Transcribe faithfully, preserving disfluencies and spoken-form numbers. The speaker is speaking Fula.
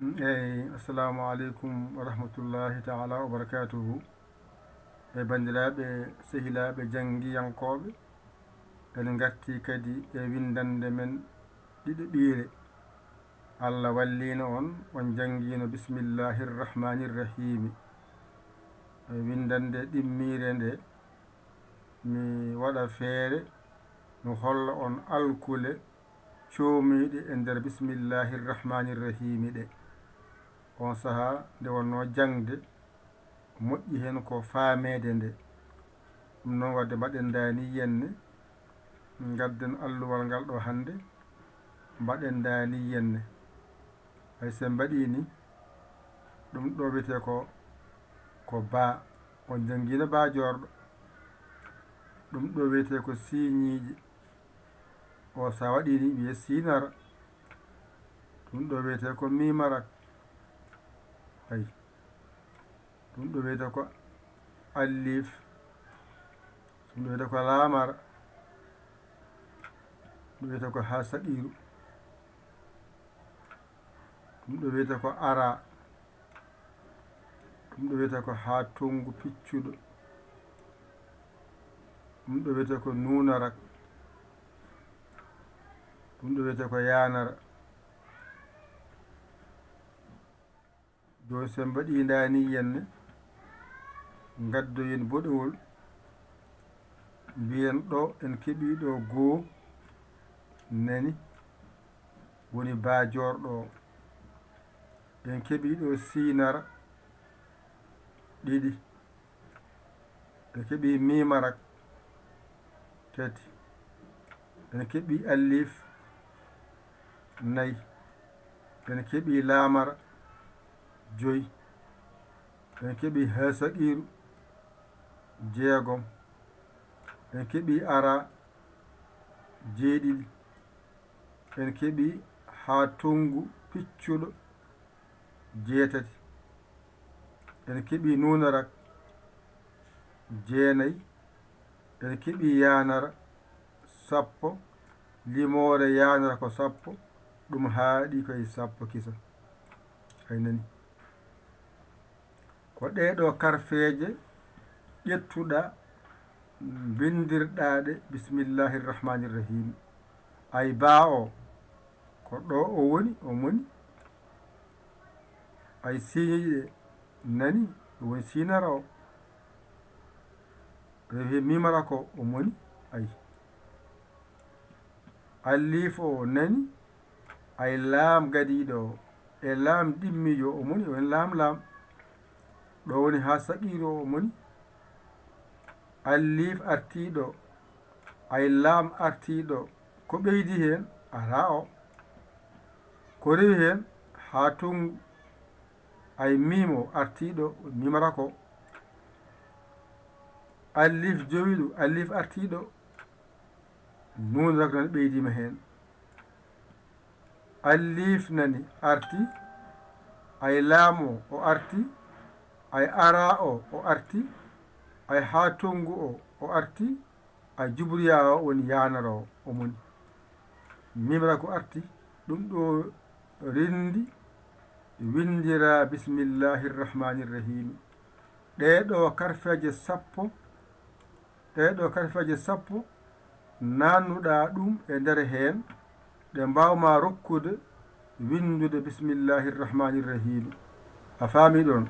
Eyi, assalamu aleykum wa rahmatullahi taala wa barakatuhu. E banndiraaɓe, sehilaaɓe janngiyankooɓe, en ngartii kadi e winndannde men ɗiɗaɓiire. Allah walliino on, on janngiino Bismillahir Rahmanir Rahimi. E winndannde ɗimmiire nde, mi waɗa feere, mi holla on alkule coomiiɗe e nder Bismillahir Rahmanir Rahimi ɗe. On sahaa nde wonnoo jaŋde, moƴƴi heen ko faameede nde. Ɗum noon, waɗde mbaɗen ndaa nii yenne, ngadden alluwal ngal ɗo hannde, mbaɗen ndaa nii yenne. Hay so en mbaɗii nii, ɗum ɗo wiyetee ko, ko baa. On janngiino baa joorɗo. Ɗum ɗo wiyetee ko siiñiiji. O, so a waɗii nii, wiyee siinara. Ɗum ɗo wiyetee ko miimara. Ay. Ɗum ɗo wiyetee ko alliif. Ɗum ɗo wiyetee ko laamara. Ɗum wiyetee ko haa saqiiru. Ɗum ɗo wiyetee ko ara. Ɗum ɗo wiyetee ko haa tongu piccuɗo. Ɗum ɗo wiyetee ko nuunarak. Ɗum ɗo wiyetee ko yaanara. Jooni, so en mbaɗii ndaa nii yenne, ngaddoyen boɗewol, mbiyen ɗo en keɓii ɗo goo, nani, woni baa joorɗo o. En keɓii ɗo siinara, ɗiɗi. En keɓii miimara, tati. En keɓii alliif, nayi. En keɓii laamara, joyi. En keɓii haa saqiiru, jeegom. En keɓii ara, jeeɗiɗi. En keɓii haa tongu piccuɗo, jeetati. En keɓii nuunarak, jeenayi. En keɓii yaanara, sappo. Limoore yaanara ko sappo, ɗum haaɗi koye sappo kisa. Ay nani. Ko ɗee ɗo karfeeje ƴettuɗaa, mbinndirɗaa ɗe Bismillahir Rahmanir Rahim. Ay baa o, ko ɗo o woni, o moni. Ay siiñiiɗe nani, o woni siinara o. Rewi miimara ko o moni, ay. Alliif o nani, ay laam gadiiɗo o. E laam ɗimmiijo o moni, o woni laam laam. Ɗo woni haa saqiiru o moni. Alliif artiiɗo, ay laam artiiɗo, ko ɓeydi heen, ara o. Ko rewi heen, haa tongu, ay miim o artiiɗo, miimara ko. Alliif jowiiɗo, alliif artiiɗo, nuunarak nani ɓeydiima heen. Alliif nani arti, ay laam o, o arti, ay ara o, o arti, ay haa tongu o, o arti, ay jubriya o woni yaanara o, o moni. Miimara ko arti, ɗum ɗo rinndi winndiraa Bismillahir Rahmanir Rahimi. Ɗee ɗo karfeeje sappo, ɗee ɗo karfeeje sappo, naannuɗaa ɗum e nder heen, ɗe mbaawmaa rokkude winndude Bismillahir Rahmanir Rahimi. A faami ɗoon?